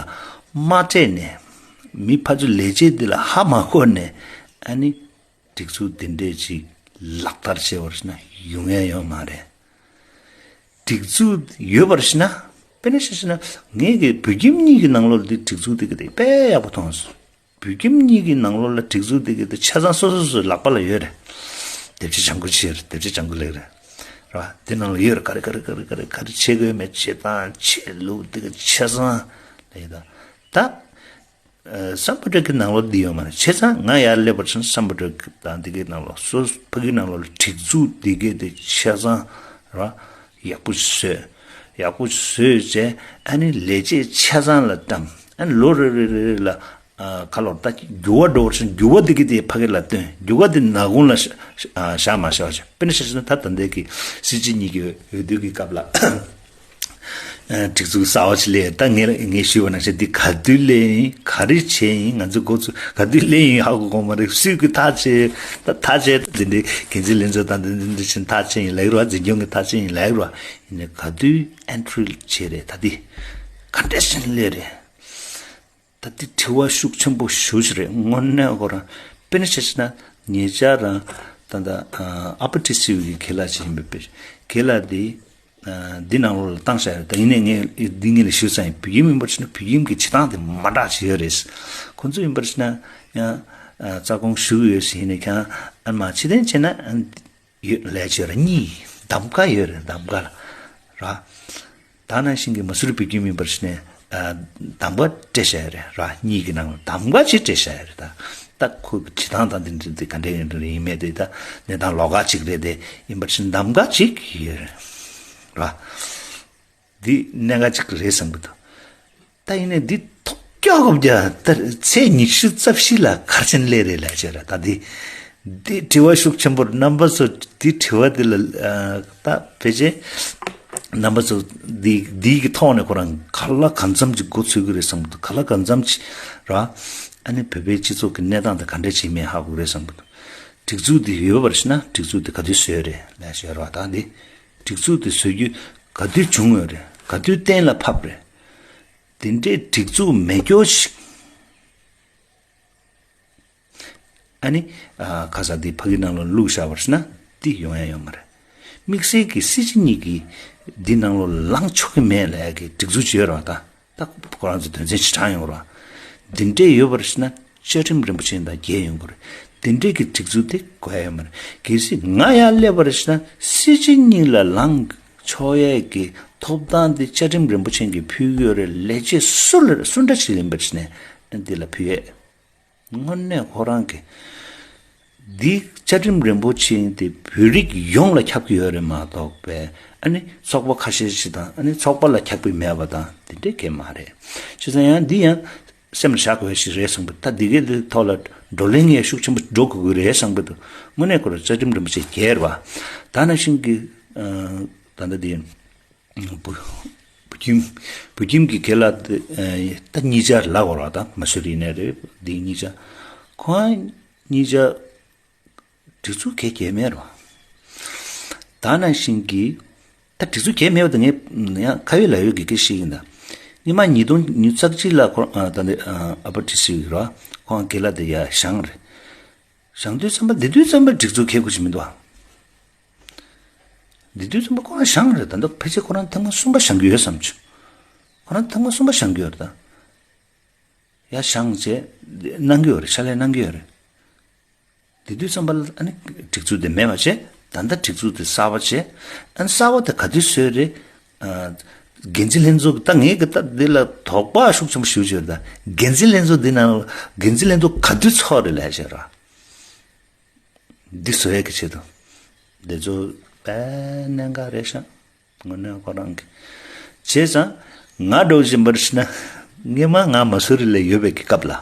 མ་སྤྲད་ནས་མི་ཕར་ཕྱོགས་ལས་བྱེད་འདི་ལ་ཧ་མ་གོ་ནས་ཨ་ནི་སྒྲིག་འཛུགས་འདི་འདྲས་ཅིག་ལག་བསྟར་བྱས་པར་ཞུ་ན་ཡོང་ཡ་ཡོད་མ་རེད། སྒྲིག་འཛུགས་ཡོད་པར་ཞུ་ན། དཔེར་ན་ཆ་བཞག་ན་ངས་ཀྱི་བོད་ཁྱིམ་གཉིས་ཀྱི་ནང་ལོགས་འདི་སྒྲིག་འཛུགས་འདི་གི་དེ་དཔེ་ཡག་པོ་མཐོང་སོང་། བོད་ཁྱིམ་གཉིས་ཀྱི་ནང་ལོགས་ལ་སྒྲིག་འཛུགས་འདི་གི་དེ་ཆ་ཚང་སོ་སོ་སོའི་ལག་པ་ལ་ཡོད་རེད། དེབ་ཆ་ལྗང་ཁུ་ཆེ་རེད། དེབ་ཆ་ལྗང་ཁུ་ལེགས་རེད། ར། བ་དེ་ནང་ལ་ཡོད་རེད། ག་རེ་ག་རེ་ག་རེ་ག་རེ་ག་རེ་བྱེད་དགོས་མེད་བྱེད་སྟངས་བྱེད་ལུགས་དེ་ག་ཆ་ཚང་ལ་ཡོད། ད་ད་བསམ་པ་སྒྲིག་གི་ནང་ལོགས་འདི་ཡོད་མ་རེད། བྱས་ཙང་ང་ཡར་སླེབས་པར་ཕྱིན་བསམ་པ་སྒྲིག་དང་འདི་གའི་ནང་ལོགས་སོ་ཕ་གིའི་ནང་ལོགས་ལ་སྒྲིག་འཛུགས་འདི་གའི་དེ་ཆ་ཚང་ར་ཡག་པོ་བཟོས། ཡག་པོ་བཟོས་བྱས་ཨ་ནི་ལས་བྱེད་ཆ་ཚང་ལ་བཀྲམ། ཨ་ནི་ལོ་རེ་རེ་རེ་རེ་ལ་ཨ་ཁ་ལོར་ད་འགྱུར་བ་འགྲོ་བར་ཕྱིན་འགྱུར་བ་འདི་གའི་དེ་ཕ་གི་ལ་སྟོན། འགྱུར་བ་འདི་ནག་ཁུང་ལ་བཞག་མ་བཞག་བྱས། དཔེར་ན་ཆ་བཞག་ན་ད་ད་ལྟའི་གི་སྲིད་སྤྱི་གཉིས་ཀྱི་འོས་བསྡུ་གི་སྐབས་ལ། སྒྲིག་འཛུགས་གསར་བ་ཞིག་སླེབས། ད་ངས་ངས་ཞུས་པ་ནང་བཞིན་འདི་ག་དུས་སླེབས་ཡིན། ག་རེ་བྱས་ཡིན། ང་ཚོ་འགོ་ཚུགས་ག་དུས་སླེབས་ཡིན་ཧ་གོ་གོ་མ་རེད། སུས་ཀྱི་ཐག་བཅད། ད་ཐག་བཅད་འདི་འདྲའི་འགན་འཛིན་ལྷན་ཚོགས་དང་འདི་འདི་འདི་བཞིན་ཐག་བཅད་ཡིན་ལབ་རོགས། འཛིན་སྐྱོང་གི་ཐག་བཅད་ཡིན་ལབ་རོགས། ཡིན་ནའི་ག་དུས་ཨེན་ཊི་རི་བྱས་རེད། ད་འདི་ག་འདྲ་བཞིན་སླེབས་རེད། ད་འདི་དྲི་བ་ཤུགས་ཆེན་པོ་ཞེ་པོ་ཅིག་རེད། དངོས་གནས་ཁོ་རང་དཔེར་ན་ཆ་བཞག་ན་ཉེ་ཆར་རང་ད་ལྟ་ཨ་པ་ཊི་སི་ཡུ་གི་རྒན་ལགས་ཅིག་ཡིན་པས། རྒན་ལགས་འདི་འདི་ནང་ལོགས་ལ་བཏང་བཞག་ཡོད། ད་ཡིན་ནའི་ངས་འདི་ངས་ལ་ཞུས་ཙང་ཡིན། བོད་ཁྱིམ་ཡིན་པར་བྱས་ན་བོད་ཁྱིམ་གྱི་བྱེད་སྟངས་དེ་མ་འདྲ་ཞིག་ཡོད་རེད། ཁོ་ཚོ་ཡིན་པར་བྱས་ན་ཡང་རྩ་དགོངས་ཞུ་གི་ཡོད་ཟེར། ཡིན་ནའི་ཁྱེད་རང་ཨ་མ་ཕྱི་ཐེངས་བྱས་ན་ཡོད་ལས་བྱེད་ར་གཉིས་གདམ་ག་ཡོད་རེད། གདམ་ག་ལ་ར། ད་ནང་བཞིན་གྱི་མ་སུ་རི་བོད་ཁྱིམ་ཡིན་པར་བྱས་ནས་གདམ་ག་སྤྲད་བཞག་ཡོད་རེད་ར། གཉིས་ཀྱི་ནང་ལ་གདམ་ག་གཅིག་སྤྲད་བཞག་ཡོད་རེད། ད་ད་ཁོ་གི་བྱེད་སྟངས་དང་དེ་འདྲ་དེ་ག་འདྲ་ཡིན་རེད་ཡིན་མེད་དེ་ད་གནས་སྟངས་ལོགས་ཀ་གཅིག་རེད་དེ། ཡིན་པར་བྱས་ན་གདམ་ག་གཅིག་ཡོད་རེད་ར། འདི་གནད་འགག་ཅིག་རེད་བསམ་གི་འདུག་ད་ཡིན་ནའི་འདི་ཐོག་སྐྱོ་གོ་བརྒྱ་ད་ཚེས་ཉི་ཤུ་རྩ་བཞི་ལ་ག་རེ་བྱས་ནས་སླེབས་རེད་ལབ་བྱས་ར། ད་འདི་འདི་དྲི་བ་ཤུགས་ཆེན་པོ་རྣམ་པ་ཚོ་འདི་དྲི་བ་འདི་ལ་ད་ཕལ་ཆེར་རྣམ་པ་ཚོ་འདི་འདི་གི་ཐོག་ནས་ཁོ་རང་ག་ལ་གང་འཚམ་ཅིག་འགོ་ཚུགས་ཀྱི་རེད་བསམ་གི་འདུག་ག་ལ་གང་འཚམ་ཅིག་ར། ཨ་ནི་བོད་པའི་སྤྱི་ཚོགས་ཀྱི་གནས་སྟངས་དེ་ག་འདྲ་ཅིག་མེད་ཧ་གོ་གི་རེད་བསམ་གི་འདུག་སྒྲིག་འཛུགས་འདི་ཡོད་པར་ཤེས་ན་སྒྲིག་འཛུགས་འདི་ག་དུས་བཟོས་རེད་ལབ་བྱས་ར། ད་འདི་སྒྲིག་འཛུགས་འདི་བཟོ་རྒྱུ་ག་དུས་བྱུང་ཡོད་རེད། ག་དུས་གཏན་ལ་ཕབ་རེད། དེ་འདྲའི་སྒྲིག་འཛུགས་མེད་སྐྱོ་ཞིག་ཨ་ནི་ཨ་ཁ་ས་འདི་ཕ་གི་ནང་ལ་བླུགས་བཞག་པར་ན་འདི་ཡོང་ཡ་ཡོད་མ་རེད། དམིགས་བསལ་གྱི་སྲིད་སྤྱི་གཉིས་ཀྱིས་འདི་ནང་ལོགས་ལངས་ཆོག་གི་མེད་ལབ་ཡ་གི་སྒྲིག་འཛུགས་ཅིག་ཡོད་རེད་བ། ད་ད་ཁོ་རང་ཚོ་དོན་ཚན་ཅིག་དྲངས་ཡོང་རེད་བ། འདི་འདྲས་ཡོད་པར་ན་བཅའ་ཁྲིམས་རིན་པོ་ཆེ་དང་འགལ་ཡོང་གི་རེད། འདི་འདྲས་ཀྱི་སྒྲིག་འཛུགས་དེ་དགོས་ཡ་ཡོད་མ་རེད། གལ་སྲིད་ང་ཡར་སླེབས་པར་ན་སྲིད་སྤྱི་གཉིས་ལ་ལངས་ཆོག་ཡས་ཀྱི་ཐོབ་ཐང་དེ་བཅའ་ཁྲིམས་རིན་པོ་ཆེ་གིས་ཕུལ་གྱི་ཡོད་རེད། ལས་བྱེད་སུ་ལ་སུ་འདྲ་ཞིག་ཡིན་པར་ནས་འདི་ལ་ཕུལ་ཡས། དངོས་གནས་ཁོ་རང་གི་འདི་བཅའ་ཁྲིམས་རིན་པོ་ཆེ་དེ་བོད་རིགས་ཡོངས་ལ་ཁྱབ་ཀྱི་ཡོད་རེད་མ་གཏོགས་པས་ཨ་ནི་ཚོགས་པ་ཁ་ཤས་ཤིག་དང་ཨ་ནི་ཚོགས་པ་ལ་ཁྱབ་ཀྱི་མེད་པ་དང་དེ་འདྲས་གང་ཡང་མ་རེད། བྱས་ཙང་ཡང་འདི་ཡང་སེམས་ལ་བཞག་དགོས་ཤིག་རེད་བསམ་གི། ད་འདི་གའི་འདི་ཐོག་ལ་བགྲོ་གླེང་ཡང་ཤུགས་ཆེན་པོ་འགྲོ་དགོས་ཀྱི་རེད་བསམ་གི་འདུག་དངོས་གནས་ཁོ་རང་བཅའ་ཁྲིམས་རིན་པོ་ཆེ་འགལ་བ། ད་ནང་བཞིན་གྱི་ད་ལྟ་འདི་བུ་བུ་ཁྱིམ་བུ་ཁྱིམ་གྱི་རྒན་ལགས་དེ་ད་གཉིས་ཆར་ལབ་དགོས་རེད། ད་མ་སུ་རི་ནས་རེད། འདི་གཉིས་ཆར་ཁོང་གཉིས་ཆར་སྒྲིག་འཛུགས་གལ་གལ་མེད་རེད་བ། ད་ནང་བཞིན་གྱི་ད་སྒྲིག་འཛུགས་གལ་མེད་པ་དེ་ངས་ཡང་ཁ་ཡོད་ལག་ཡོད་ཀྱི་སྐད་ཤེས་ཀྱི་ཡིན། ད་སྔོན་མ་ཉིས་སྟོང་ཉི་ཤུ་རྩ་གཅིག་ལ་ཁོ་ད་ནི་ཨ་པ་ཊི་སི་ཡུ་རེད་བ། ཁོང་རྒན་ལགས་དེ་ཡར་བཞེངས་རེད། བཞེངས་དུས་ཙམ་པ་འདི་དུས་ཙམ་པ་སྒྲིག་འཛུགས་གལ་དགོས་ཀྱི་མི་འདུག་བ། འདི་དུས་ཙམ་པ་ཁོ་རང་བཞེངས་རེད། ད་ལྟ་ཕལ་ཆེར་ཁོ་རང་ཐེངས་མ་གསུམ་པ་བཞེངས་ཀྱི་ཡོད་བསམ་བྱུང་། ཁོ་རང་ཐེངས་མ་གསུམ་པ་བཞེངས་ཀྱི་ཡོད་རེད་ད། ཡར་བཞེངས་བྱས་གནང་གི་ཡོད་རེད། ཕྱག་ལས་གནང་གི་ཡོད་རེད། དེ་དུས་ཙམ་པ་ལ་ཨ་ནི་སྒྲིག་འཛུགས་དེ་མེད་པ་བྱས། ད་ལྟ་སྒྲིག་འཛུགས་དེ་གསར་པ་བྱས། ཨ་ནི་གསར་པ་དེ་ག་དུས་བཟོས་རེད། ཨ། འགན་འཛིན་ལྷན་ཚོགས་ཀྱི་ད་ངས་གི་ད་འདི་ལ་དོགས་པ་ཤུགས་ཆེན་པོ་ཞིག་བྱས་ད། འགན་འཛིན་ལྷན་ཚོགས་འདི་ནང་འགན་འཛིན་ལྷན་ཚོགས་ག་དུས་ཚོགས་རེད་ལབ་བྱས་ར། འདི་བཟོ་ཡས་ཀྱི་ཆེད་དུ། འདི་ཚོ་དཔེ་གནད་འགག་རེད་ཤག་དངོས་གནས་ཁོ་རང་གི། བྱས་ཙང་ང་འགྲོ་བཞིན་པར་ཤི་ན། སྔོན་མ་ང་མ་སུ་རི་ལ་ཡོད་པའི་གི་སྐབས་ལ།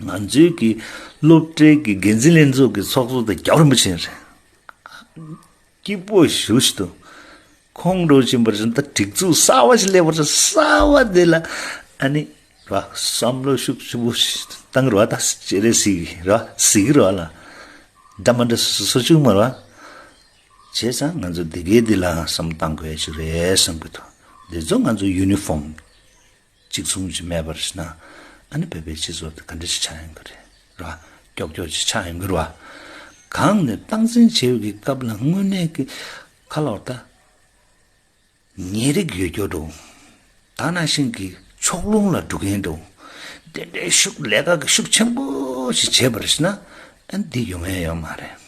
ང་ཚོའི་གི་སློབ་གྲྭའི་གི་འགན་འཛིན་ལྷན་ཚོགས་ཀྱི་ཚོགས་གཙོ་དེ་རྒྱལ་བ་རིན་པོ་ཆེ་རེད། སྐྱིད་པོ་ཞེ་པོ་ཞིག་འདུག་ཁོང་འགྲོ་བཞིན་པར་ཤི་ན་ད་སྒྲིག་འཛུགས་གསར་བ་ཞིག་སླེབས་པར་གསར་བ་དེ་ལ་ཨ་ནི་ར་བསམ་བློ་ཤུགས་ཆེན་པོ་ཞིག་བཏང་ར། ད་ཅེ་རེ་སི་གི་ར་སི་གི་ར་ལ་འདྲ་མ་འདྲ་སོ་སོ་བཅུག་མ་ར། བྱས་ཙང་ང་ཚོ་འདི་གའི་འདི་ལ་བསམ་བཏང་དགོས་ཡ་ཞིག་རེད་བསམ་གི་འདུག་འདི་ཚོ་ང་ཚོ་ཡུ་ནི་ཕོམ་གཅིག་མཚུངས་ཅིག་མེད་པར་ན་ཨ་ནི་བོད་པའི་སྤྱི་ཚོགས་དེ་ག་འདྲ་ཞིག་ཆགས་ཡོང་གི་རེད་ར། ཀྱོག་ཀྱོག་ཅིག་ཆགས་ཡོང་གི་རེད་བ། གང་ནས་སྟངས་འཛིན་བྱེད་ཡོད་ཀྱི་སྐབས་ལ་དངོས་གནས་ཀྱི་ཁ་ལོག་ད། ཉེ་རིགས་ཡོད་རྒྱུ་འགྲོ། ད་ནང་བཞིན་གྱི་ཕྱོགས་ལྷུང་ལ་འགྲོ་མཁན་འགྲོ། དེ་འདྲའི་ཤུགས་ལས་ཀ་གི་ཤུགས་ཆེན་པོ་ཞིག་བྱས་པར་ན་ཨ་འདི་ཡོང་ཡ་ཡོད་མ་རེད།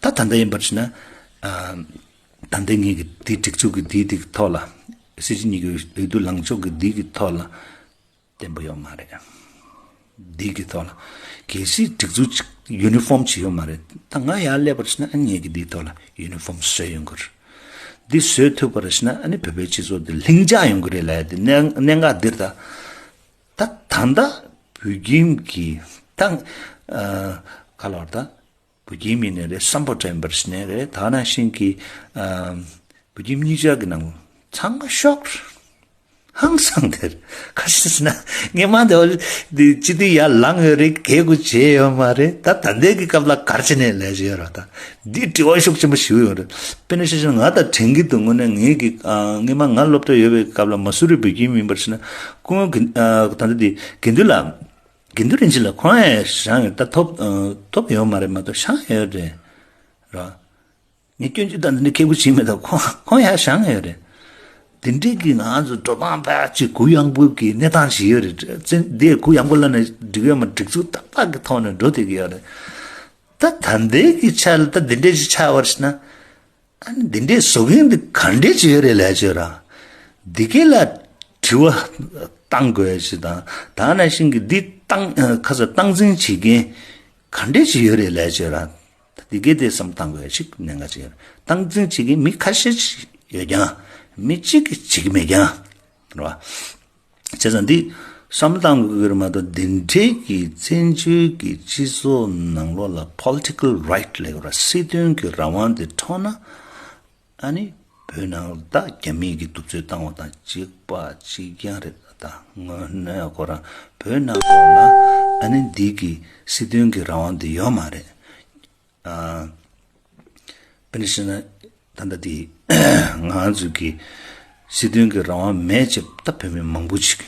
ད་ད་ལྟ་ཡིན་པར་ན་ཨ་ ད་ལྟའི་ངེད་ཀྱི་འདི་སྒྲིག་འཛུགས་ཀྱི་འདི་འདི་ཐོག་ལ། སྲིད་སྤྱི་གཉིས་ཀྱི་འོས་བསྡུ་ལངས་ཕྱོགས་ཀྱི་འདི་གི་ཐོག་ལ་བརྟན་པོ་ཡོད་མ་རེད། འདི་གི་ཐོག་ལ་གལ་སྲིད་སྒྲིག་འཛུགས་གཅིག་ཡུ་ནི་ཕོམ་ཅིག་ཡོད་མ་རེད། ད་ང་ཡར་སླེབས་པར་ཕྱིན་ན་ཨ་ངེད་ཀྱི་འདིའི་ཐོག་ལ་ཡུ་ནི་ཕོམ་བཟོས་ཡོང་གི་རེད། འདི་བཟོས་ཐུབ་པར་ཕྱིན་ན་ཨ་ནི་བོད་པའི་སྤྱི་ཚོགས་འདི་ལྷིང་འཇགས་ཡོང་གི་རེད་ལབ་ཡ་འདི་གནད་གནད་འགག་འདིར་ད། ད་ད་ལྟ་བོད་ཁྱིམ་གྱི་ད་ཨ་ག་ལ་བར་ད། བུ་ཁྱིམ་ཡིན་ནའི་རེད། སམ་བྷོ་ཊ་ཡིན་པར་ཞིག་ནའི་རེད། ད་ནང་བཞིན་གྱི་ཨམ། བུ་ཁྱིམ་གཉིས་ཆར་གྱི་ནང་ཚང་མ་ཤོག་ཧང་སང་དེར་ཁ་ཤས་ན་ངས་མ་འདི་འོ་འདི་སྤྱི་འཐུས་ཡར་ལངས་ཡོད་རེད། གལ་གུ་བྱས་ཡོད་མ་རེད། ད་ད་ལྟའི་གི་སྐབས་ལ་གར་བྱས་ནས་ལས་བྱས་ཡོད་ར། ད་འདི་དྲི་བ་ཤུགས་ཆེན་པོ་ཞིག་ཡོད་རེད། དཔེར་ན་ཆ་བཞག་ང་ད་དྲན་གྱི་འདུག་དངོས་གནས་ངེད་ཀྱི་ཨ་སྔས་མ་ང་སློབ་གྲྭ་ཡོད་པའི་སྐབས་ལ་མ་སུ་རི་བུ་ཁྱིམ་ཡིན་པར་ཞིག་ན་ཁོང་གི་ཨ་ད་ལྟ་འདི་དགེ་འདུན་ལ། དགེ་འདུན་རིན་ཆེན་ལགས་ཁོང་ཡང་བཞེངས་ཡོད། ད་ཐོབ་ཐོབ་ཡོད་མ་རེད་མ་གཏོགས་བཞེངས་ཡོད་རེད་ར། ངས་སྐྱོན་བརྗོད་དང་འདི་འདྲ་ཁེ་པོ་བྱེད་མི་འདུག་ཁོང་ཁོང་ཡང་བཞེངས་ཡོད་རེད། དེ་འདྲའི་གི་ང་ཚོ་འགྲོ་སྟངས་ཕལ་ཆེར་གུ་ཡངས་པོ་གི་གནས་སྟངས་ཤིག་ཡོད་རེད། བཙན་འདི་གུ་ཡངས་པོ་ལབ་ན་འགྲིག་ཡོད་མ། སྒྲིག་འཛུགས་ཏག་ཏག་གི་ཐོག་ནས་འགྲོ་བསྡད་ཀྱི་ཡོད་རེད། ད་ད་ལྟའི་གི་ཆ་ལ་ད་འདི་འདྲའི་ཞིག་ཆགས་པར་ཕྱིན་ན། ཨ་ནི་འདི་འདྲའི་བཟོ་མཁན་འདི་ག་འདྲས་ཅིག་ཡོད་རེད་ལབ་བྱས་ར། འདི་གས་ལ་དྲི་བ་བཏང་དགོས་ཡ་ཞིག་དང་། ད་ནང་བཞིན་གྱི་འདི་སྟངས་ཁ་ས་སྟངས་འཛིན་བྱེད་མཁན་ག་འདྲས་ཅིག་ཡོད་རེད་ལབ་བྱས་ར། འདི་གས་དེ་བསམ་བཏང་དགོས་ཡ་ཞིག་གནད་འགག་ཅིག་ཡོད་རེད། སྟངས་འཛིན་བྱེད་མཁན་མི་ཁ་ཤས་ཅིག་ཡོད་ཀྱང་མི་གཅིག་གིས་བྱེད་ཀྱི་མེད་ཀྱང་རེད་བ། བྱས་ཙང་འདི་བསམ་བློ་བཏང་དགོས་ཀྱི་རེད་མ་གཏོགས། འདི་འདྲའི་གི་བཙན་བྱོལ་གྱི་སྤྱི་ཚོགས་ནང་ལོགས་ལ་political right ལབ་ཀྱི་རེད། སྲིད་དོན་གྱི་རང་དབང་འདི་འཕྲོག་ན། ཨ་ནི་བོད་ནང་ལ་ད་རྒྱ་མིས་ཀྱི་གདུག་རྩུབ་བཏང་བ་དང་གཅིག་པ་གཅིག་རྐྱང་རེད། ད་དངོས་གནས་ཁོ་རང་བོད་ནང་ལོགས་ལ་ཨ་ནི་འདི་གི་སྲིད་དོན་གྱི་རང་དབང་འདི་ཡོད་མ་རེད། ཨ། དཔེར་ན་བཤད་ན་ད་ལྟ་དེ་ང་ཚོ་གི་སྲིད་དོན་གྱི་རང་དབང་མེད་ཅེས་ད་བོད་མི་མང་པོ་ཞིག་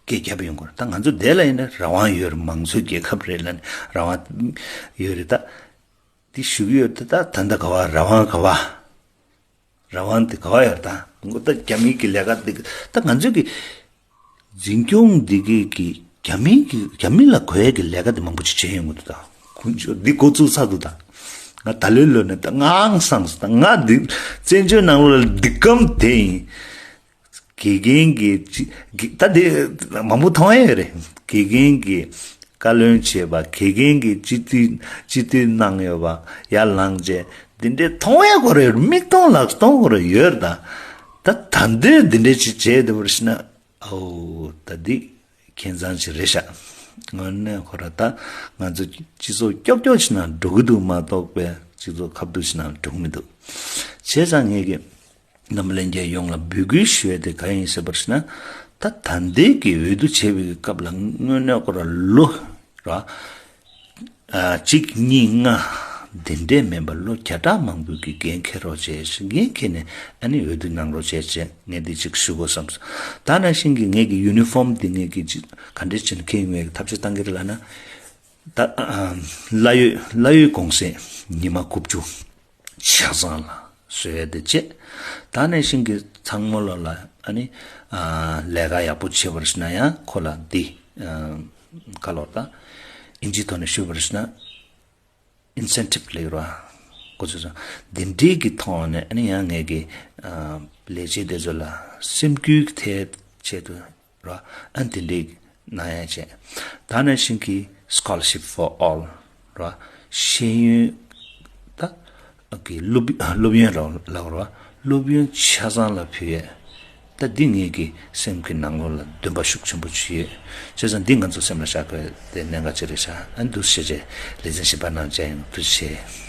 སྐད་རྒྱབ་ཡོང་གི་རེད། ད་ང་ཚོ་དེ་ལ་ཡིན་ན་རང་དབང་ཡོད་རེད། མང་གཙོའི་རྒྱལ་ཁབ་རེད་ལབ་ནས་རང་དབང་ཡོད་རེད། ད་དེ་ཞུ་གི་ཡོད། ད་ད་ད་ལྟ་ག་བ་རང་དབང་ག་བ། རང་དབང་དེ་ག་བ་ཡོད་རེད། ད་ད་རྒྱ་མིའི་གི་ལས་ཀ་དེ་ད་ང་ཚོའི་གི་འཛིན་སྐྱོང་འདི་གའི་གི་རྒྱ་མིའི་གི་རྒྱ་མི་ལ་དགོས་ཡ་གི་ལས་ཀ་དེ་མང་པོ་ཅིག་བྱས་ཡོང་གི་འདུག་ད་ཁོང་ཚོ་འདི་འགོ་བཙུགས་ཚར་འདུག་ད་ང་ད་ལོའི་ལོ་ནས་ད་ང་ཧང་སངས་སོང་། ད་ང་འདི་བཙན་བྱོལ་ནང་ལོགས་ལ་འདི་གམ་དེ་ཡིན། དགེ་རྒན་གྱི་ཅི་གི་ད་དེ་མང་པོ་མཐོང་ཡ་ཡོད་རེད། དགེ་རྒན་གྱི་བཀའ་བློན་བྱས་པ། དགེ་རྒན་གྱི་སྤྱི་འཐུས་སྤྱི་འཐུས་གནང་ཡོད་པ་ཡར་ལངས་བྱས་འདི་འདྲའི་མཐོང་ཡ་ཁོ་རེ་མིག་མཐོང་ལག་མཐོང་ཁོ་རེ་ཡོད་རེད། ད་ད་ད་འདོད་འདི་འདྲའི་ཅིག་བྱས་འདི་བར་ཤི་ན། ཨོ་ད་འདི་ཁྱད་མཚར་ཅིག་རེད་ཤག་དངོས་གནས་ཁོ་ར་ད་ང་ཚོ་སྤྱི་ཚོགས་ཀྱོག་ཀྱོག་ཞིག་ནང་འགྲོ་གི་འདུག་མ་གཏོགས་པའི་སྤྱི་ཚོགས་ཁ་བསྡུ་ཞིག་ནང་འགྲོ་གི་མི་འདུག་བྱས་ཙང་ངེད་ཀྱི་རྣམ་པ་ལྷན་རྒྱས་ཡོངས་ལ་འབོད་སྐུལ་ཞུ་ཡ་དེ་ག་ཡིན་ཟེར་བར་ཤི་ན། ད་ད་ལྟའི་གི་འོས་བསྡུ་བྱས་པའི་སྐབས་ལ་དངོས་གནས་ཁོ་ར་ལོ་ར། ཨ་གཅིག་གཉིས་ལྔ་འདི་འདྲས་མིན་པར་ལོ་བརྒྱ་ཕྲག་མང་པོའི་གི་འགན་འཁྱེར་རོགས་བྱས་ཤིང་འགན་འཁྱེར་ནས་ཨ་ནི་འོས་བསྡུ་གནང་རོགས་བྱས་བྱས་ངས་འདི་གཅིག་ཞུ་དགོས་བསམ་སོང་། ད་ནང་བཞིན་གྱི་ངས་ཀྱི་ཡུ་ནི་ཕོམ་འདི་ངས་ཀྱི་གཅིག་ག་འདྲས་བྱས་ནས་འཁྱེར་ཡོང་བའི་ཐབས་ཤེས་བཏང་གི་རེད་ལབ་ན། ད་ཨ་གླ་ཡོད་གླ་ཡོད་གུང་སེང་ཉི་མ་དགུ་བཅུ་ཆ་ཚང་ལ་བཟོ་ཡ་དེ་བྱས། ད་ནང་བཞིན་གྱི་ཚང་མ་ལོ་ལ་ཨ་ནི་ཨ་ལས་ཀ་ཡག་པོ་བྱེད་པར་ཤི་ན་ཡང་ཁོ་ལ་འདི་ཨ་ག་ལོར་ད་ཨིན་ཇིའི་ཐོག་ནས་ཞུས་པར་ཤི་ན། ཨིན་སེན་ཊིབ་ལབ་ར། གོ་ཚོད་སོང་། འདི་འདྲའི་གི་ཐོག་ནས་ཨ་ནི་ཡང་ངས་ཀྱི་ཨ་ལས་བྱེད་དེ་ཚོ་ལ་སེམས་འགུལ་ཐེབས་ཆེད་དུ་ར། ཨ་འདི་འདྲའི་གནང་ཡ་བྱས། ད་ནང་བཞིན་གྱི་Scholarship for All ར། ཤེས་ཡོན་ད་གི་སློབ་སློབ་ཡོན་ར་ལབ་ར། སློབ་ཡོན་ཆ་ཚང་ལ་ཕུལ་ཡས། ད་འདི་ངེད་ཀྱི་སེམས་ཀྱི་ནང་ལོགས་ལ་འདུན་པ་ཤུགས་ཆེན་པོ་ཅིག་ཡོད། བྱས་ཙང་འདི་ང་ཚོ་སེམས་ལ་བཞག་དགོས་དེ་གནད་འགག་ཅིག་རེད་ཤག་ཨ་འདུག་སེ་བྱས་ལེ་ཚན་བཞི་པ་ནང་བཅར་ཡོང་། ཐུགས་རྗེ་ཆེ།